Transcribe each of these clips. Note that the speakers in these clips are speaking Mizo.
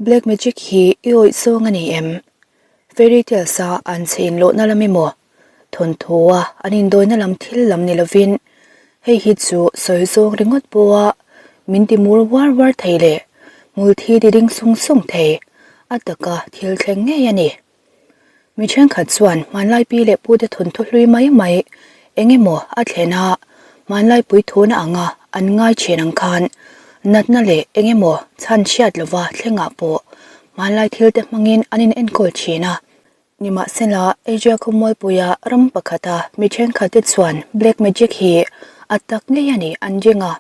Black magic hi i awih zawng a ni em? Fairy tales a an chhe inlawhna lam emaw, thawnthu a an indawina lam thil lam ni lovin hei hi chu sawi zawng ringawt pawha min ti mur uar uar thei leh hmul thi ti ding sung sung thei a taka thil thleng ngei a ni. Mi thenkhat chuan hmanlai pi leh pute thawnthu hlui mai mai eng emaw a thlen a, hmanlai puithuna anga an ngai thin ang khan natna leh eng emaw chhan hriat lova thlengah pawh hmanlai thilte hmangin an in enkawl thin a. Nimahsela, Asia khawmualpuia ram pakhata mi thenkhatte chuan black magic hi a tak ngei a nih an ring a,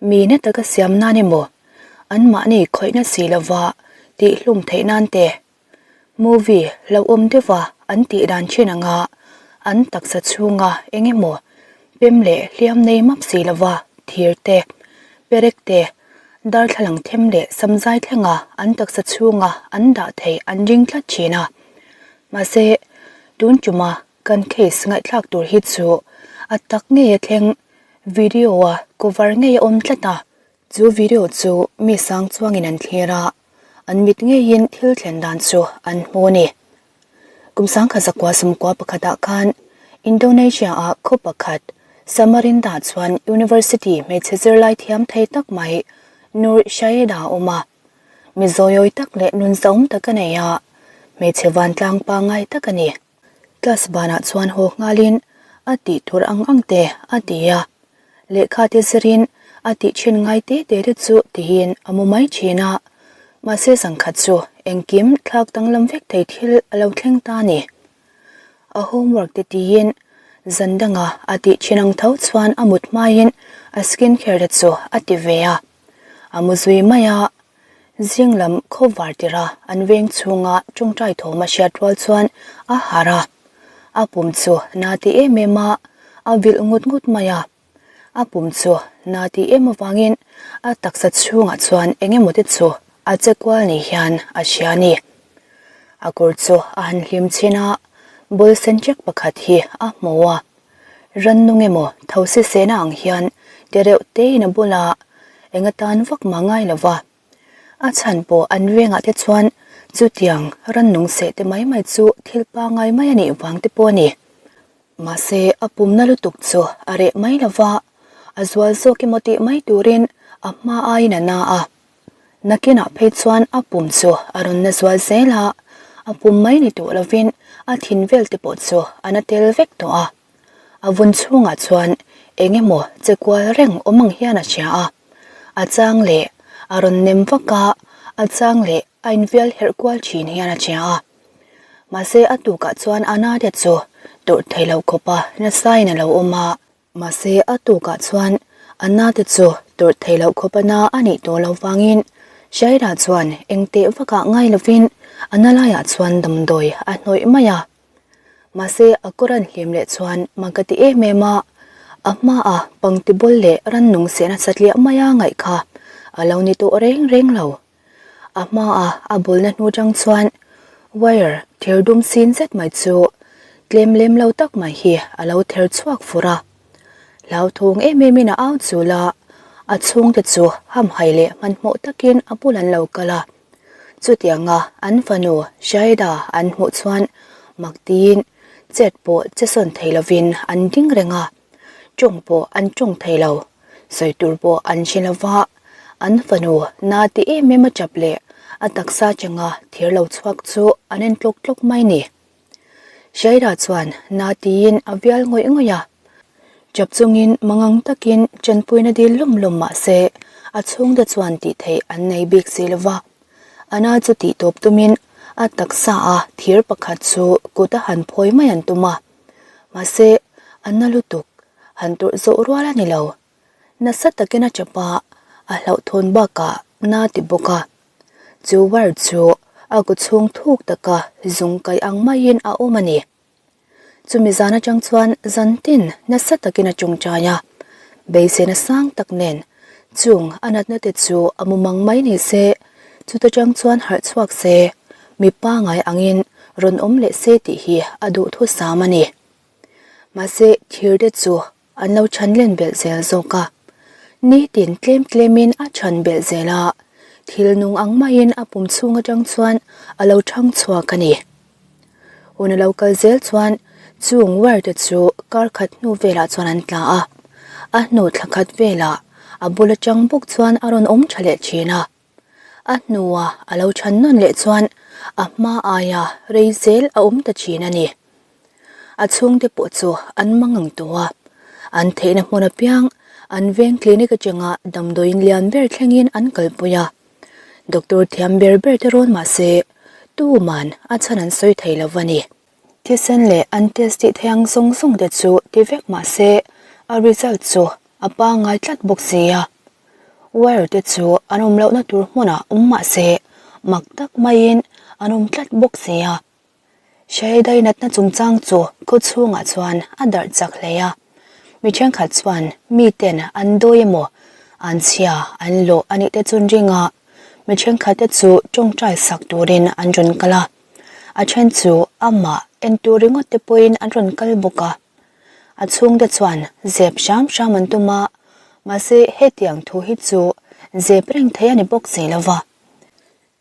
mi na taka siam nan emaw anmahni khawihna si lova tihhlum theih nan te Movie lo awm deuha an tih dan thin anga an taksa chhunga eng emaw pem leh hliam nei map si lova thir te, perek te, darthlalang them leh samzai thlenga an taksa chhunga an dah theih an ring tlat thin a. Mahse, tun tuma kan case ngaihthlak tur hi chu a tak ngei a thleng video a cover ngei a awm tlat a. Chu video chu mi sang chuangin an thlir a, an mit ngeiin thil thlen dan chu an hmu a ni. Kum sangkhat zakua sumkua pakhatah khan Indonesia-ah khaw pakhat Samarinda chuan University hmeichhe zirlai thiam thei tak mai Nur Shaida a awm a. Mi zawiawi tak leh nun zahawm tak a nei a, hmeichhe vantlang pangngai tak a ni. Class banah chuan haw nghalin a tih tur ang ang te a ti a, lehkha te zirin a tih thin ngai te te te chu tihin a mu mai thin a, mahse zangkhat chu engkim thlak danglam vek thei thil a lo thleng ta a ni. A homework te tiin zan danga a tih thin ang tho chuan a mut hmaiin a skin care te chu a ti ve a, a mu zui mai a. Zing lam khaw var tirha an veng chhunga tawngtai thawm a hriat rual chuan a harh a, a pum chu na ti em em a, a vilh ngut ngut mai a. A pum chu na ti em avangin a taksa chhungah chuan eng emaw te chu a che kual ni hian a hria a ni. A kawr chu a han hlim chhin a, ball sen check pakhat hi a hmu a. Rannung emaw thosi sehna ang hian ti reuh tein a bula eng atan vak mah ngai lo va. A chhan pawh an vengah te chuan chutiang rannung seh te mai mai chu thil pangngai mai a nih vang te pawh a ni. Mahse a pumna lutuk chu a reh mai lo va, a zual zawk emaw tih mai turin a hma aiin a na a. Nakinah phei chuan a pum chu a rawn na zual zel a, a pum mai ni tawh lovin a thin vel te pawh chu a na tel vek tawh a. A vun chhungah chuan eng emaw che kual reng awm ang hian a hria a, a chang leh a rawn nem vak a, a chang leh a invial herh kual thin hian a hria a. Mahse a tukah chuan a na te chu tawrh thei lo khawpa nasain a lo awm a. Mahse a tukah chuan a na te chu tawrh theih loh khawp a na a nih tawh loh vangin Shaira chuan eng teh vakah ngai lovin a na laiah chuan damdawi a hnawih mai a. Mahse a kawr an hlim leh chuan mak a ti em em a, a hmaah pangti bawl leh rannung sehna satliah maia ngaih kha a lo ni tawh reng reng lo. A hmaah a bawlna hnu tang chuan wire ther dum sin zet mai chu tlem lem lo tak mai hi a lo ther chhuak fur a. Hlauthawng em em in a au chul a, a chhungte chu hamhai leh hmanhmawh takin a bul an lo kal a. Chutianga an fanu Shaida an hmuh chuan mak tiin chet pawh che sawn thei lovin an ding reng a, tawng pawh an tawng thei lo. Sawi tur pawh an hre lo va, an fanu na ti em em a chap leh a taksa changa thir lo chhuak chu an en tlawk tlawk mai ni. Shaira chuan na tiin a vial ngawih ngawih a, chap chungin mangang takin chanpuina dil lawm lawm mah se a chhungte chuan tih theih an nei bik si lo va. A na chu tih tawp tumin a taksa a thir pakhat chu kut a han phawi mai an tum a, mahse a na lutuk Han turh zawh rual a ni lo. Nasa takin a chap a, a hlauhthawn bakah na ti bawk a. Chu wire chu a kaw chhung thuk taka zung kaih ang maiin a awm a ni. Chumi zan atang chuan zantin nasa takin a tawngtai a, beiseina sang tak nen chung a natna te chu a mu mang mai ni se, chuta tang chuan harh chhuak se, mi pangai angin rawn awm leh se tih hi a duhthusam a ni. Mahse, thir te chu an lo chhan len belh zel zawk a. Nitin tlem tlemin a chhan belh zel a. Thil nung ang maiin a pum chhung atang chuan a lo thang chhuak a ni. Hun a lo kal zel chuan chung wire te chu kar khat hnu velah chuan an tla a, a hnu thla khat velah a bul atang bawk chuan a rawn awm tha leh thin a. A hnua a lo chhan nawn leh chuan a hma aia rei zel a awm ta thin a ni. A chhungte pawh chu an mangang tawh a, an theihna hmun apiang an veng clinic atanga damdawiin lian ber thlengin an kalpui a. Doctor thiam ber ber te rawn mah se tuman a chhan an sawi thei lo a ni. Thisen leh an test tih theih ang zawng zawng te chu ti vek mah se a result chu a pangngai tlat bawk si a. Wire te chu an awm lohna tur hmunah awm mah se mak tak maiin an awm tlat bawk si a. Hreidai natna chungchang chu khaw chhungah chuan a darh chak hle a. Mi thenkhat chuan miten an dawi emaw an chhia an lawh a nih te chu an ring a, mi thenkhat te chu tawngtai sak turin an rawn kal a. A then chu amah en tur ringawt te pawhin an rawn kal bawk a. A chhungte chuan zep hram hram an tum a, mahse hetiang thu hi chu zep reng thei a ni bawk si lo va.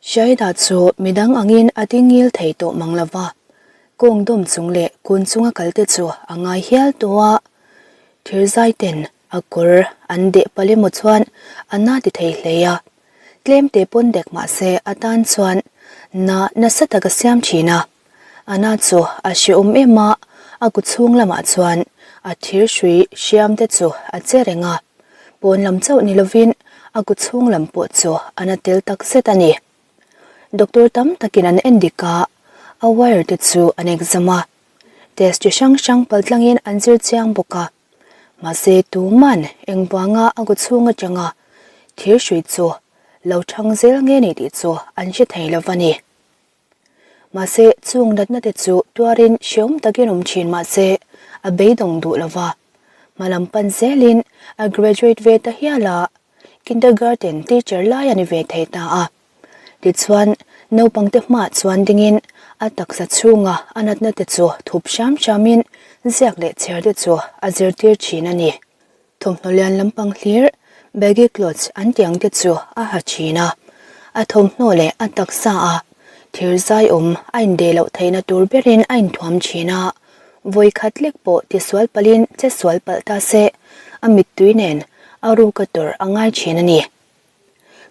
Shaida chu midang angin a dingil thei tawh mang lo va, kawng dawm chung leh kun chunga kalte chu a ngai hial tawh a. Thirzai ten a kawr an deh palh emaw chuan a na ti thei hle a, tlem te pawn dek mah se a tan chuan na nasa tak a siam thin a. A na chu a hrehawm em a, a ku chhung lamah chuan a thir hrui hriam te chu a che reng a. Pawn lam chauh ni lovin a ku chhung lam pawh chu a na tel tak zet a ni. Doctor tam takin an en dik a, a wire te chu an exam a, test chi hrang hrang paltlangin an zir chiang bawk a. Mahse tuman engvanga a ku chhung atanga thir hrui chu lo thang zel nge ni tih chu an hre thei lo va ni. Mahse, chung natna te chu tuarin hreawm takin awm thin mahse, a beidawng duh lo va. Hmalam pan zelin a graduate ve ta hial a, kindergarten teacher lai a ni ve thei ta a. Tichuan, naupangte hmaah chuan dingin a taksa chhunga a natna te chu thup hram hramin ziak leh chhiar te chu a zirtir thin a ni. Thawmhnaw lian lampang hlir, baggy clothes an tih ang te chu a ha thin a. A thawmhnaw leh a taksa a thir zai awm a indeh loh theihna tur berin a inthuam thin a. Vawi khat lek pawh tisual palhin che sual palh ta se, a mittui nen a ruka tawrh a ngai thin a ni.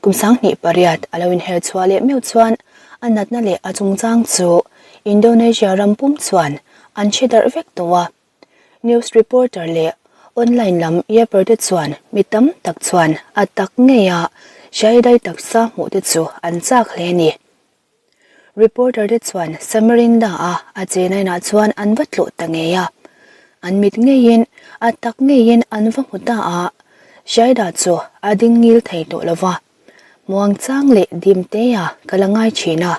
Kum 28 a lo inher chhuah leh meuh chuan a natna leh a chungchang chu Indonesia ram pum chuan an hre darh vek tawh a. News reporter leh online lam yapper te chuan mi tam tak chuan a tak ngei a hraidai taksa hmuh te chu an chak hle a ni. Reporter te chuan Samarinda a a chena inah chuan an va tlawh ta ngei a, an mit ngeiin a tak ngeiin an va hmu ta a, Shaida chu a ding ngil thei tawh lo va, muangchang leh dim te a ka la ngai thin a.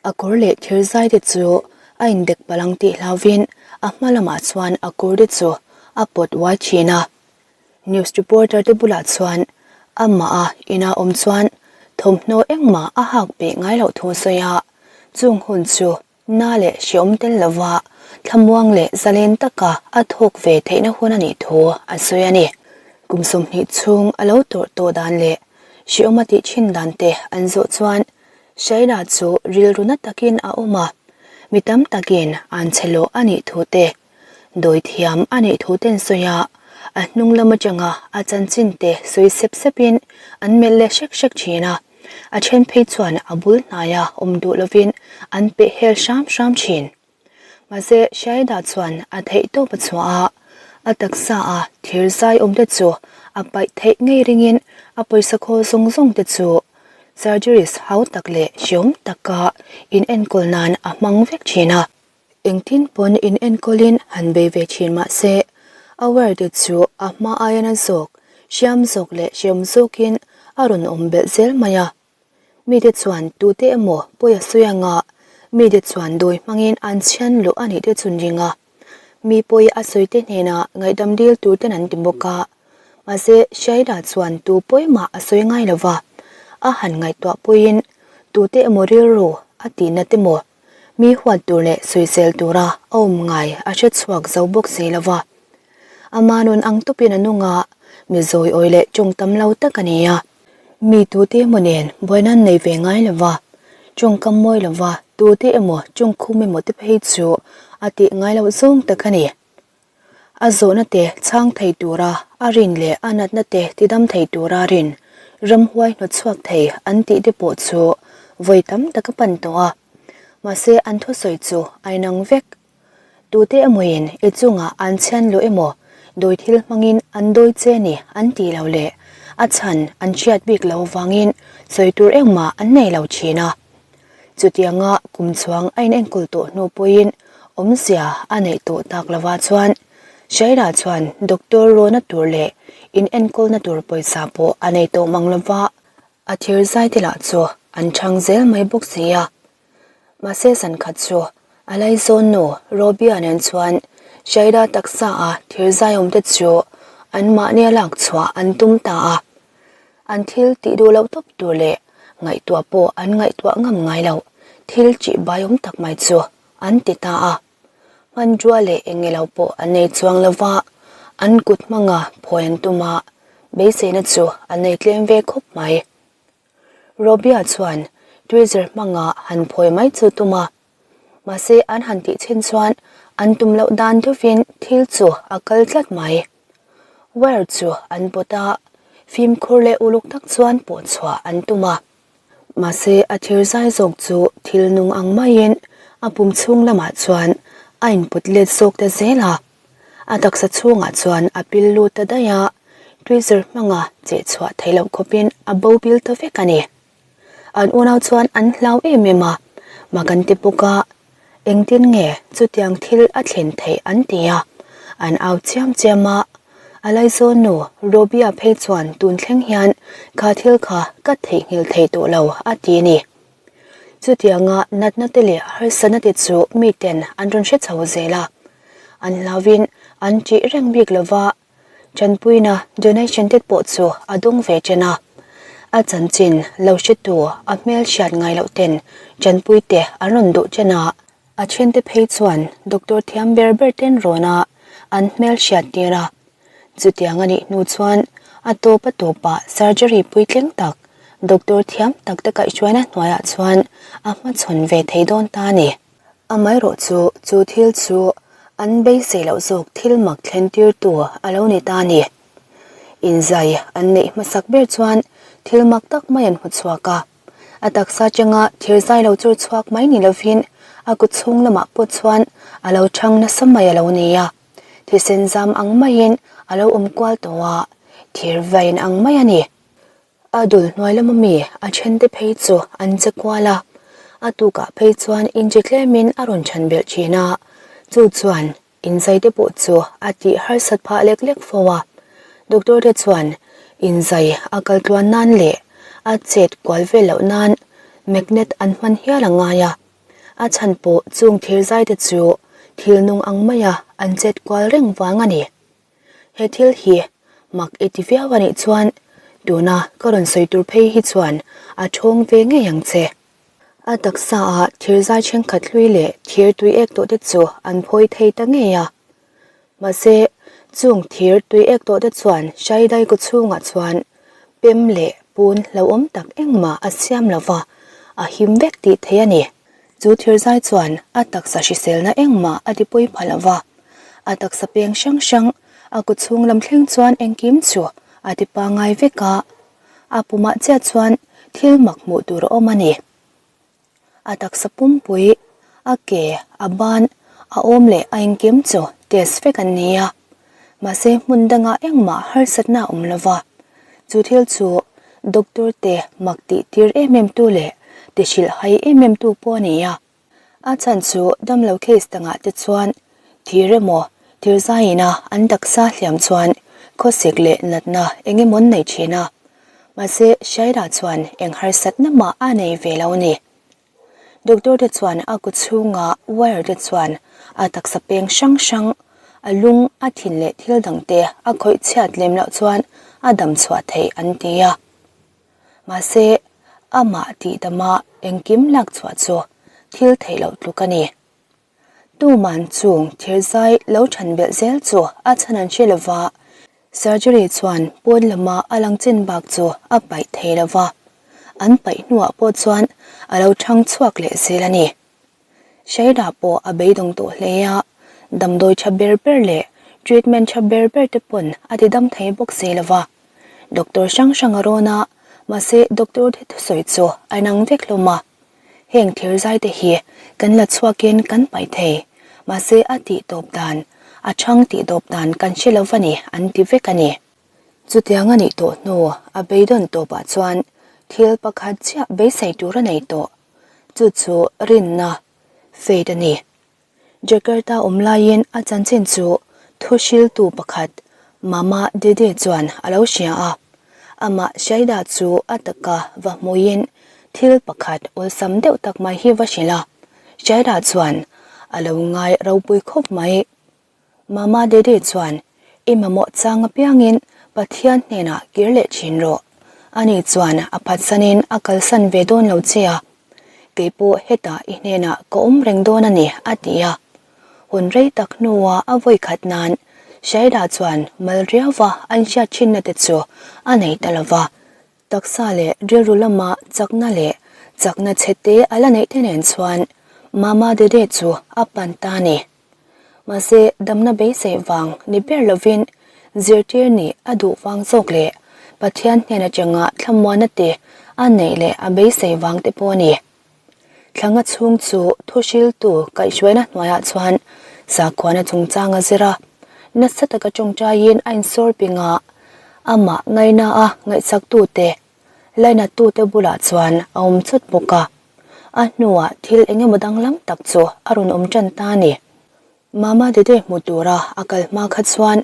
A kawr leh thir zai te chu a indek palh ang tih hlauvin a hma lamah chuan a kawr te chu a pawt uai thin a. News reporter te bulah chuan amah a ina awm chuan thawmhnaw engmah a hak peih ngai loh thu a sawi a, chung hun chu na leh hreawm tel lova thlamuang leh zalen taka a thawk ve theihna hun a nih thu a sawi a ni. Kum 20 chhung a lo tawrh tawh dan leh hreawm a tih thin dan te an zawh chuan Shaila chu rilru na takin a awm a, mi tam takin an che lawh a nih thu te, dawi thiam a nih thu ten sawi a, a hnung lam atanga a chanchin te sawi sep sepin an melh leh hrek hrek thin a, a then phei chuan a bul hnaia awm duh lovin an peh hel hram hram thin. Mahse, Shaida chuan a theih tawp a chhuah a, a taksa a thir zai awm te chu a paih theih ngei ringin a pawisa khawl zawng zawng te chu surgeries hau tak leh hreawm taka in enkawl nan a hmang vek thin a. Engtin pawn in enkawlin han bei ve thin mah se, a wire te chu a hma aia na zawk, hriam zawk leh hreawm zawkin a rawn awm belh zel mai a. Mite chuan tute emaw pawi a sawi anga, mite chuan dawi hmangin an chhian luh a nih te chun ring a. Mi pawi a sawi te hnenah ngaihdam dil tur ten an ti bawk a. Mahse, Shaida chuan tu pawi mah a sawi ngai lo va, a han ngaihtuah pawiin tute emaw rilru a tihna te maw, mi huat tur leh sawisel tura a awm ngai a hre chhuak zo bawk si lo va. Ama nun ang tawpin a nung a, mi zawiawi leh tawng tam lo tak a ni a. Mi tute emaw nen buaina an nei ve ngai lo va, tawngkam mawi lo va tute emaw tawngkhum emaw te phei chu a tih ngai loh zawng tak a ni. A zawhna te chhang thei tura a rin leh a natna te tidam thei tura rin ramhuai hnawtchhuak thei an tih te pawh chu vawi tam tak a pan tawh a. Mahse an thusawi chu a inang vek. Tute emawin i chungah an chhian luh emaw dawi thil hmangin an dawi che ni an tih loh leh a chhan an hriat bik lo vangin sawi tur engmah an nei lo thin a. Chutianga kum chuang a inenkawl tawh hnu pawhin awmzia a neih tawh tak lovah chuan Shaira chuan doctor rawna tur leh inenkawlna tur pawisa pawh a nei tawh mang lova, a thir zai te lah chu an chhang zel mai bawk si a. Mahse zan khat chu a laizawn nu Robia nen chuan Shaira taksa a thir zai awm te chu anmahnia lak chhuah an tum ta a. An thil tih duh loh tawp tur leh ngaihtuah pawh an ngaihtuah ngam ngai loh thil tih baiawm tak mai chu an ti ta a. Hmanrua leh eng nge lo pawh an nei chuang lo va, an kut hmanga phawi an tum a, beiseina chu an nei tlem ve khawp mai. Robia chuan tweezer hmanga han phawi mai chu tum a, mahse an han tih chhin chuan an tum loh dan deuhin thil chu a kal tlat mai. Wire chu an pawt a, fimkhur leh uluk tak chuan pawh chhuah an tum a. Mahse a thir zai zawk chu thil nung ang maiin a pum chhung lamah chuan a input let zawk ta zel a. A taksa chhungah chuan a pil lut ta daih a, tweezer hmanga cheh chhuah theih loh khawpin a bo bil ta vek a ni. An unau chuan an hlau em em a, mak an ti bawk a, engtin nge chutiang thil a thlen theih an ti a, an au chiam chiam a. A laizawn nu Robia phei chuan tun thleng hian kha thil kha ka theihnghilh thei tawh lo a ti a ni. Chutianga natna te leh harsatna te chu miten an rawn hre chho zel a, an hlauin an ṭih reng bik lova, Tanpuina donation te pawh chu a dawng ve chen a, a chanchin lo hretu a hmel hriat ngai loh ten tanpui te an rawn duh chen a, a then te phei chuan doctor thiam ber ber ten rawn a an hmel hriat tir a, chutiang a nih hnu chuan a tawp a tawpah surgery puitling tak doctor thiam tak te kaihhruaina hnuaiah chuan a hmachhawn ve thei dawn ta a ni. Amaherawh chu, chu thil chu an beisei loh zawk thil mak thlen tirtu a lo ni ta a ni. Inzai an neih hmasak ber chuan thil mak tak mai an hmu chhuak a. A taksa changa thir zai lo chur chhuak mai ni lovin a kut chhung lamah pawh chuan a lo chhang nasa mai a lo ni a. Thisen zam ang maiin a lo awm kual tawh a, thir vain ang mai a ni. A dul hnuai lama mi a thente phei chu an che kual a, a tukah phei chuan inchi tlemin a rawn chhan belh thin a, chu chuan inzai te pawh chu a tih harsat phah lek lek fo a. Doctor te chuan inzai a kal tluan nan leh a chet kual vel loh nan magnet an hman hial a ngai a, a chhan pawh chung thirzai te chu thil nung ang maia an chet kual reng vang a ni. He thil hi mak i ti viau a nih chuan tuna ka rawn sawi tur phei hi chuan a thawng ve ngei ang che. A taksa ah thir zai thenkhat hlui leh thir tui ek tawh te chu an phawi thei ta ngei a. Mahse, chung thir tui ek tawh te chuan Shaidai kaw chhungah chuan pem leh pun hlauhawm tak engmah a siam lo va, a him vek tih theih a ni. Chu thir zai chuan a taksa hriselna engmah a ti pawi pha lo va. A taksa peng hrang hrang, a kut chhung lam thleng chuan engkim chu a ti pangngai vek a, a pumah chiah chuan thil mak hmuh tur a awm a ni. A taksa pumpui, a ke, a ban, a awm leh a engkim chu test vek an ni a, mahse hmun dangah engmah harsatna a awm lo va, chu thil chu doctor te mak tih tir em em tu leh ti hrilh hai em em tu pawh a ni a. A chhan chu damlo case dangah te chuan thir emaw thir zaiin a an taksa hliam chuan khawsik leh natna eng emaw an nei thin a, mahse Shaira chuan eng harsatna mah a nei ve lo a ni. Doctor te chuan a kut chhunga wire te chuan a taksa peng hrang hrang, a lung, a thin leh thil dang te a khawih chhiat lem loh chuan a dam chhuah theih an ti a. Mahse, amah tih dama engkim lak chhuah chu thil theih loh tluk a ni. Tuman chung thirzai lo than belh zel chu a chhan an hre lova. Surgery chuan pawn lama a lang chin bak chu a paih thei lo va, an paih hnuah pawh chuan a lo thang chhuak leh zel a ni. Shaida pawh a beidawng tawh hle a, damdawi tha ber ber leh treatment tha ber ber te pawn a ti dam thei bawk si lo va. Doctor hrang hrang a rawn a, mahse doctor te thusawi chu a inang vek hlawm a. Heng thirzai te hi kan la chhuakin kan paih thei, mahse a tih tawp dan, a chhang tih tawp dan kan hre lo va ni an ti vek a ni. Chutiang a nih tawh hnu a beidawn tawpah chuan thil pakhat chiah beisei tur a nei tawh. Chu chu rinna, faith a ni. Jakarta awm laiin a chanchin chu thu hriltu pakhat Mama Dede chuan a lo hria a. Amah Shaida chu a taka va hmuiin thil pakhat awlsam deuh tak mai hi va hrilh a. Shaida chuan a lo ngai ropui khawp mai. Mama Dede chuan, I mamawh chang apiangin Pathian hnenah kir leh thin rawh. Ani chuan a phatsanin a kalsan ve dawn lo che a. Kei pawh hetah i hnenah ka awm reng dawn a ni, a ti a. Hun rei tak hnua a vawi khat nan Shaida chuan mal riauva an hriat thinna te chu a nei ta lo va. Taksa leh rilru lama chakna leh chakna chhe te a la neih te nen chuan Mama Dede chu a pan ta a ni. Mahse, damna beisei vang ni ber lovin zirtir nih a duh vang zawk leh Pathian hnen atanga thlamuana te a neih leh a beisei vang te pawh a ni. Thlanga chhung chu thuhriltu kaihhruaina hnuaiah chuan sakhuana chungchang a zir a, nasa taka tawngtaiin a insawr ping a, amah ngaina a ngaihsaktute Lainattute bulah chuan a awm chawt bawk a, a hnuah thil eng emaw danglam tak chu a rawn awm tan ta a ni. Mama Dede hmu tura a kal hma kha chuan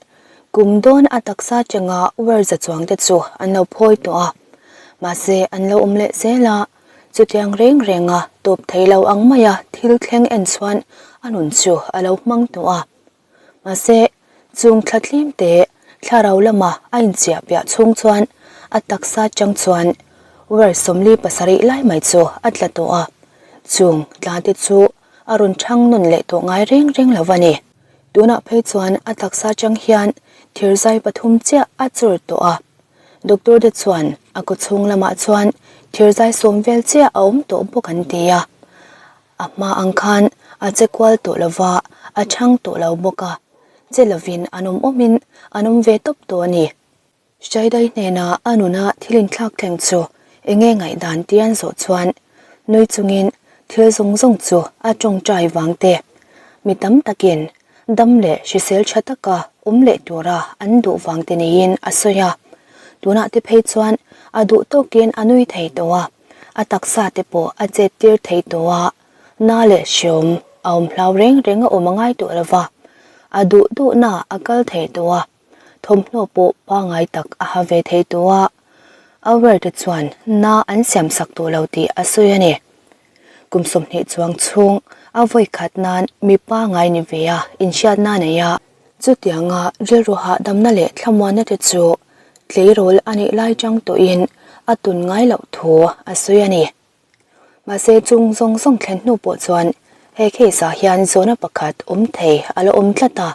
kum dawn a taksa changa uar za chuang te chu an lo phawi tawh a, mahse an lo awm leh zel a, chutiang reng renga tawp thei lo ang maia thil thleng en chuan a nun chu a lo hmang tawh a. Mahse, chung thla tlim te thlarau lama a inchiah piah chhung chuan a taksa chang chuan wer 47 lai mai chu a tla tawh a, chung tla te chu a rawn chhang nun leh tawh ngai reng reng lo a ni. Tunah phei chuan a taksa chang hian thirzai pathum chiah a chur tawh a, doctor te chuan a kawchhung lamah chuan thirzai sawm vel chiah a awm tawh bawk an ti a. A hma ang khan a che kual tawh lo va, a chhang tawh lo bawk a, che lovin an awm awmin an awm ve tawp tawh a ni. Shaidai hnena a nuna thil inthlak thleng chu eng nge ngaihdan ti an zawh chuan nui chungin thil zawng zawng chu a tawngtai vang te, mi tam takin dam leh hrisel tha taka awm leh tura an duh vang te niin a sawi a. Tunah te phei chuan a duh tawkin a nui thei tawh a. A taksa te pawh a chet tir thei tawh a, na leh hreawm a awm hlau reng reng a awm a ngai tawh lo va, a duh duhna a kal thei tawh a, thawmhnaw pawh pangai tak a ha ve thei tawh a, a wer te chuan na an siam sak tawh lo tih a sawi a ni. Kum 20 chuang chhung a vawi khat nan mi pangai ni ve a inhriatna a nei a, Chutianga rilru hahdamna leh thlamuanna te chu tleirawl a nih lai chang tawhin a tun ngai loh thu a sawi a ni. Mahse chung zawng zawng thlen hnu pawh chuan he case ah hian zawhna pakhat awm thei a la awm tlat a.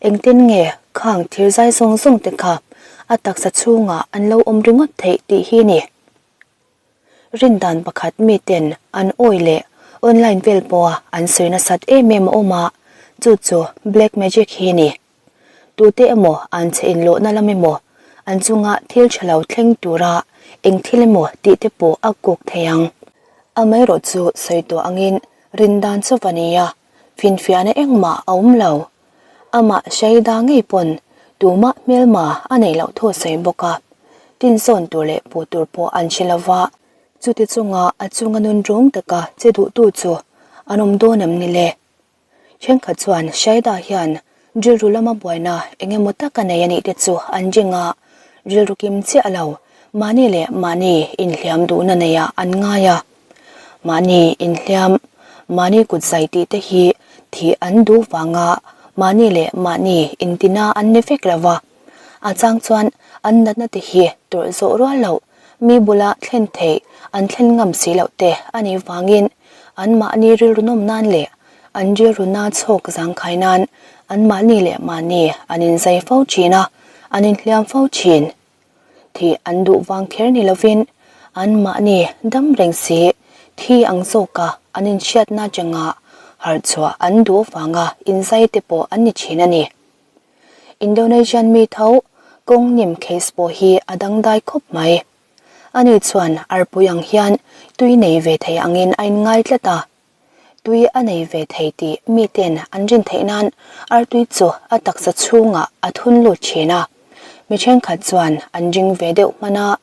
Engtin nge khang thirzai zawng zawng te kha a taksa chhungah an lo awm ringawt theih tih hi ni. Rindan pakhat miten an awi leh online vel pawha an sawi nasat em em a awm a, chu chu black magic hi a ni. Tute emaw an chhe inlawhna lam emaw, an chunga thil tha lo thleng tura eng thil emaw tih te pawh a kuk thei ang. Amaherawh chu sawi tawh angin rindan chu va ni a, finfiahna engmah a awm lo. Amah Shaida ngei pawn tumah hmelma a neih loh thu a sawi bawk a, tinsawn tur leh puh tur pawh an hre lo va. Chuti chunga a chunga nun rawng taka che duhtu chu an awm dawn em ni le? Thenkhat chuan Shaida hian rilru lama buaina eng emaw tak a nei a nih te chu an ring a, rilru kim chiah lo, mahni leh mahni inhliam duhna neiah an ngai a. Mahni inhliam, mahni kut zai tih te hi thih an duh vanga mahni leh mahni intina an ni vek lo va. A chang chuan an natna te hi tawrh zawh rual loh, mi bula thlen theih an thlen ngam si loh te a nih vangin an mahni rilru nawm nan leh an rilru na chhawk zangkhai nan an mahni leh mahni an inzai fo thin a. an inhliam fo thin. Thih an duh vang kher ni lovin anmahni dam reng si thi ang zawka an inhriatna atanga harh chhuah an duh vanga inzai te pawh an ni thin a ni. Indonesian mi tho kawng nim case pawh hi a dangdai khawp mai. Ani chuan arpui ang hian tui nei ve thei angin a inngai tlat a. Tui a nei ve thei tih miten an rin theih nan artui chu a taksa chhungah a thun lut thin a. Mi thenkhat chuan an ring ve deuh hman a.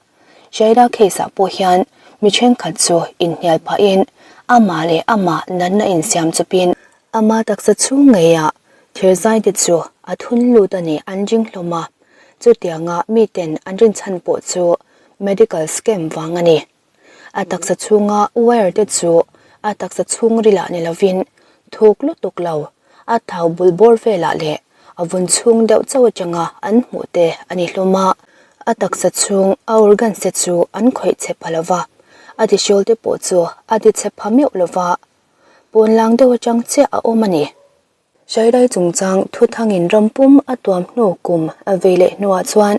Shaida case ah pawh hian mi thenkhat chu inhnial phahin amah leh amah natna insiam chawpin ama taksa chhung ngeiah thirzai te chu a thun lut a nih an ring hlawm a. Chutianga miten an rinchhan pawh chu medical scam vang a ni. A taksa chhunga wire te chu a taksa chhungrilah ni lovin thuk lutuk lo, a thau bul bawr velah leh a vun chhung deuh chauh atanga an hmuh te a ni hlawm a. A taksa chhung a organs te chu an khawih chhe pha lova, a tihrawl te pawh chu a ti chhe pha meuh lova, pawnlang deuh atang chiah a awm a ni. Hraidai chungchang thu thangin ram pum a tuam hnu kum a vei leh hnuah chuan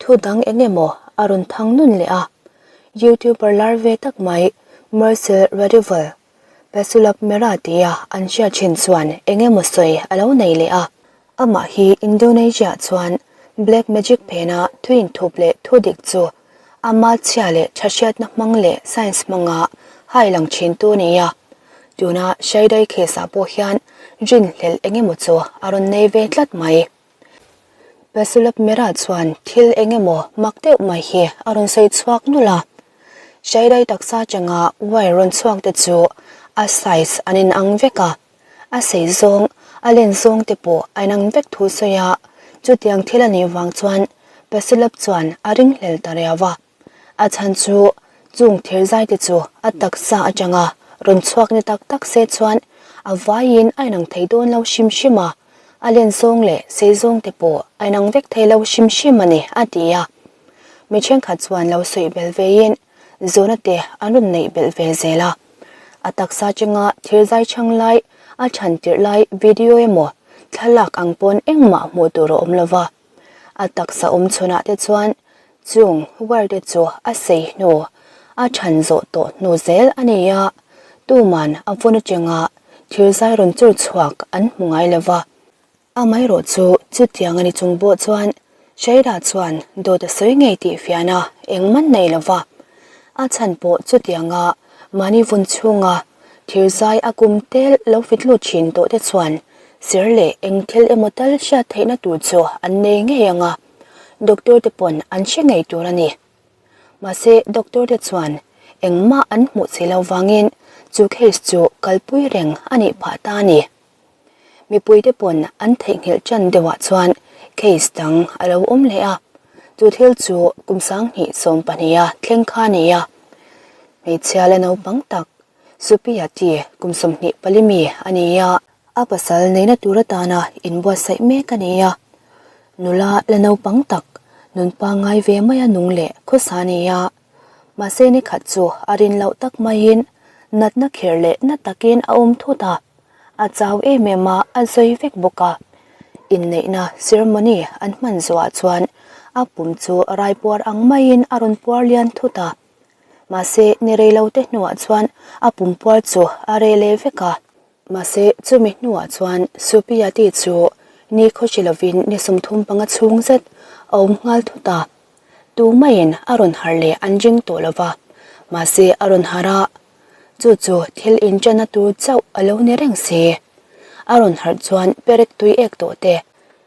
thu dang eng emaw a rawn thang nun leh a. Youtuber lar ve tak mai Marcel Radival, Pesulap Merah tia an hriat thin chuan eng emaw sawi a lo nei leh a. Amah hi Indonesia chuan black magic phena thu inthup leh thu dik chu ama chhia leh tha hriatna hmang leh science hmanga hai lang thintu a ni a. Tuna Shaidai case ah pawh hian rinhlelh eng emaw chu a rawn nei ve tlat mai. Pesulap Mera chuan thil eng emaw mak deuh mai hi a rawn sawi chhuak nulh a. Shaidai taksa atanga wire rawn chhuak te chu a size an inang vek a, a sei zawng, a len zawng te pawh a inang vek thu sawi a, chutiang thil a nih vang chuan Pesulap chuan a ringhlel ta riau a. A chhan chu chung thirzai te chu a taksa atanga rawn chhuak ni tak tak se chuan a vaiin a inang thei dawn lo hrim hrim a, a len zawng leh sei zawng te pawh a inang vek thei lo hrim hrim a ni, a ti a. Mi thenkhat chuan lo sawi belh vein zawhna te an rawn neih belh ve zel a. A taksa atanga thirzai chhang lai a chhan tirh lai video emaw thlalak ang pawn engmah hmuh tur a awm lova. A taksa awm chhunah te chuan chung wire te chu a sei hnu, a than zawh tawh hnu zel a ni a, tuman a vun atanga thirzai rawn chur chhuak an hmu ngai lo va. Amaherawh chu chutiang a ni chung pawh chuan Shaira chuan dawt a sawi ngei tih fiahna engmah nei lo va. A chhan pawh chutianga mahni vun chhunga Thirzai a kum tel lo fit lut thin tawh te chuan sir leh eng thil emaw tal hriat theihna tur chu an nei ngei ang a, doctor te pawn an hre ngei tur a ni. Mahse doctor te chuan engmah an hmuh che lo vangin chu case chu kalpui reng a nih phah ta a ni. Mipui te pawn an theihnghilh tan deuhah chuan case dang a lo awm leh a, chu thil chu kum 2012 a thleng kha a ni a. Hmeichhia la naupang tak Supiya ti kum 24 mi a ni a, a pasal neihna tur atana inbuatsaih mek a ni a. Nula la naupang tak nun pangngai ve maia nung leh khawsa a ni a. Mahse nikhat chu a rin loh tak maiin natna kher leh na takin a awm thut a. A chau em em a, a zawi vek bawk a. Inneihna ceremony an hman zawhah chuan a pum chu rai puar ang maiin a rawn puar lian thut a. Mahse, ni rei lo te hnuah chuan a pum puar chu a reh leh vek a. Mahse, chumi hnuah chuan Supiati chu ni khawhri lovin ni 35 chhung zet a awm nghal thut a. Tumaiin a rawn harh leh an ring tawh lo va, mahse a rawn harh a. Chu chu thil inṭanna tur chauh a lo ni reng si. A rawn harh chuan perek tui ek tawh te,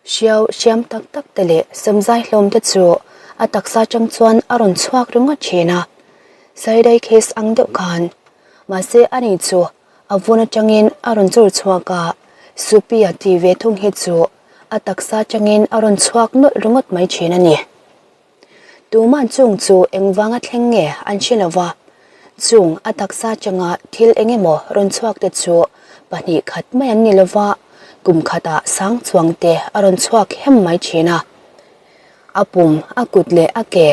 hriau hriam tak tak te leh samzai hlawm te chu a taksa aṭang chuan a rawn chhuak ringawt ṭhin a. Saidai case ang deuh khan. Mahse ani chu a vun aṭangin a rawn chur chhuak a, Supi a ti ve thung hi chu a taksa aṭangin a rawn chhuak nawlh ringawt mai ṭhin a ni. Tuman chung chu engvanga thleng nge an hre lo va, chung a taksa atanga thil eng emaw rawn chhuak te chu pahnih khat mai an ni lo va, kum khatah sang chuang te a rawn chhuak hem mai thin a. A pum, a kut leh a ke,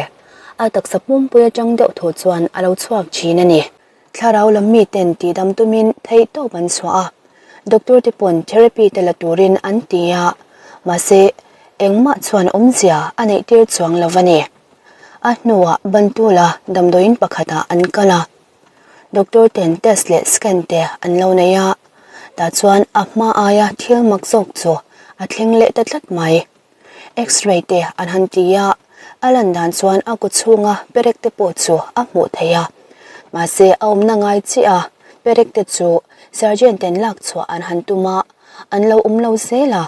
a taksa pumpui atang deuh thaw chuan a lo chhuak thin a ni. Thlarau lam miten tihdam tumin theihtawp an chhuah a, doctor te pawn therapy te la turin an ti a, mahse. Engmah chuan awmzia a neih tir chuang lo va ni. A hnuah Bantula damdawiin pakhatah an kal a. Doctor ten test leh scan te an lo nei a, tah chuan a hma aia thil mak zawk chu a thleng leh ta tlat mai. X-ray te an han ti a, a lan dan chuan a kaw chhunga perek te pawh chu a hmuh theih a. Mahse a awmna ngai chiah a, perek te chu surgeon ten lak chhuah an han tum a, an lo awm lo zel a.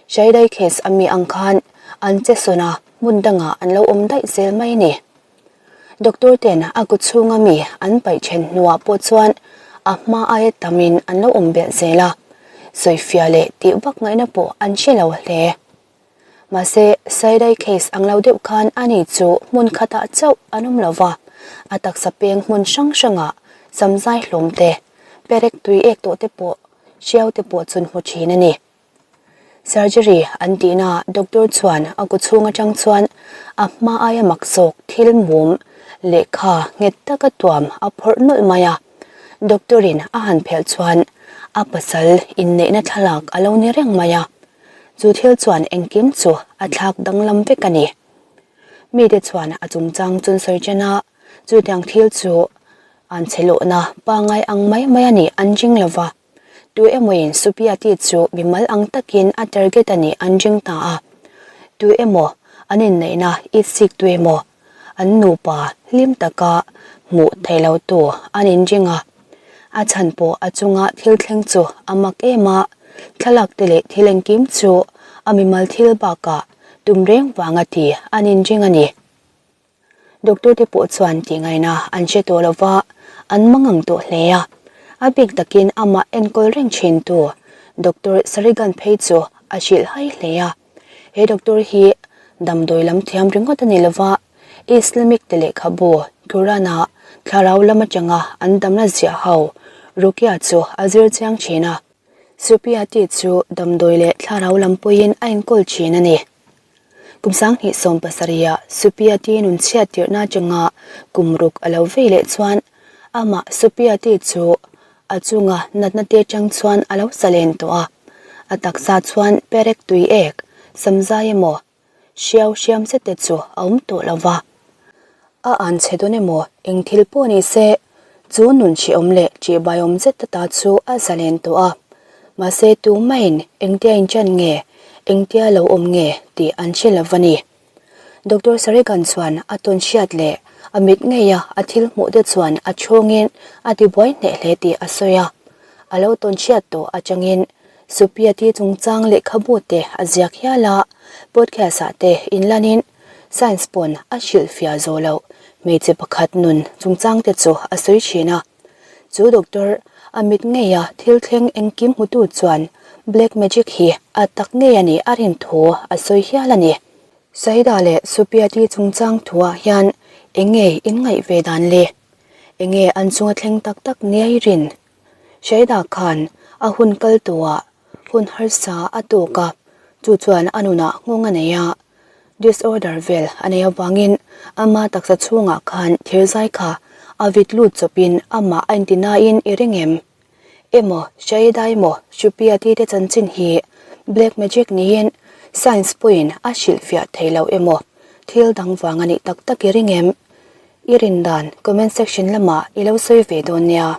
Shaidai case a mi ang khan an che sawn a, hmun dangah an lo awm daih zel mai a ni. Doctor ten a kut chhunga mi an paih then hnuah pawh chuan a hma aia tamin an lo awm belh zel a, sawifiah leh tih vak ngaihna pawh an hre lo hle. Mahse, Saidai case ang lo deuh khan ani chu hmun khatah chauh an awm lo va, a taksa peng hmun hrang hrangah samzai hlawm te, perek tui ek tawh te pawh hriau te pawh chun hmu thin a ni. Surgery an tihna doctor chuan a kaw chhung atang chuan a hma aia mak zawk thil mum lehkha nghet taka tuam a phawrh nawlh mai a. Doctor in a han phelh chuan a pasal inneihna thlalak a lo ni reng mai a. Chu thil chuan engkim chu a thlak danglam vek a ni. Mite chuan a chungchang chun sawi chen a, chutiang thil chu an che lawhna pangngai ang mai mai a nih an ring lo va. Tu emawin Supiati chu mimal ang takin a target a nih an ring ta a. Tu emaw an inneihna itsik tu emaw an nupa hlim taka hmuh theih lo tu an inring a. A chhan pawh a chunga thil thleng chu a mak em a, thlalak te leh thil engkim chu a mimal thil bakah tum reng vanga ti an inring a ni. Doctor te pawh chuan tih ngaihna an hre tawh lo va, an mangang tawh hle a. A bik takin amah enkawl reng thin tu Doctor Sarigan phei chu a hrilh hai hle a. He doctor hi damdawi lam thiam ringawt a ni lo va, Islamic te lehkhabu Quran-a thlarau lam atanga an damna ziah ho Ruqyah chu a zir chiang thin a. Supiati chu damdawi leh thlarau lam pawhin a enkawl thin a ni. Kum 2017 ah Supiati nun chhiat tirhna atanga kum ruk a lo vei leh chuan amah Supiati chu a chunga natna te atang chuan a lo salen tawh a. A taksa chuan perek tui ek, samzai emaw, hriau hriam zet te chu a awm tawh lo va. A an chhe dawn emaw eng thil pawh ni se, chu nun hrehawm leh ṭihbaiawm zet ta chu a zalen tawh a. Mahse tumaiin engtia inṭan nge, engtia lo awm nge tih an hre lo va ni. Doctor Sarigan chuan a tawn hriat leh a mit ngeia a thil hmuh te chuan a chhungin a tibuai hneh hle tih a sawi a. A lo tawn hriat tawh atangin Supiati chungchang lehkhabu te a ziak hial a, podcast ah te inlanin Science pawn a hrilhfiah zawh loh hmeichhe pakhat nun chungchang te chu a sawi thin a. Chu doctor a mit ngeia thil thleng engkim hmutu chuan black magic hi a tak ngei a nih a rin thu a sawi hial a ni. Saida leh Supiati chungchang thuah hian eng nge in ngaih ve dan le? Eng nge an chunga thleng tak tak nia i rin? Shaida khan a hun kal tuah hun harsa a tawk a, chu chuan a nunah nghawng a nei a, disorder vel a nei avangin ama taksa chhungah khan thirzai kha a vit lut chawpin amah a inti nain i ring em? Emaw Shaida emaw Shupia ti te chanchin hi black magic niin science pawhin a hrilhfiah thei lo emaw thil dang vang a nih tak tak i ring em? I rin dan comment section lamah i lo sawi ve dawn nia.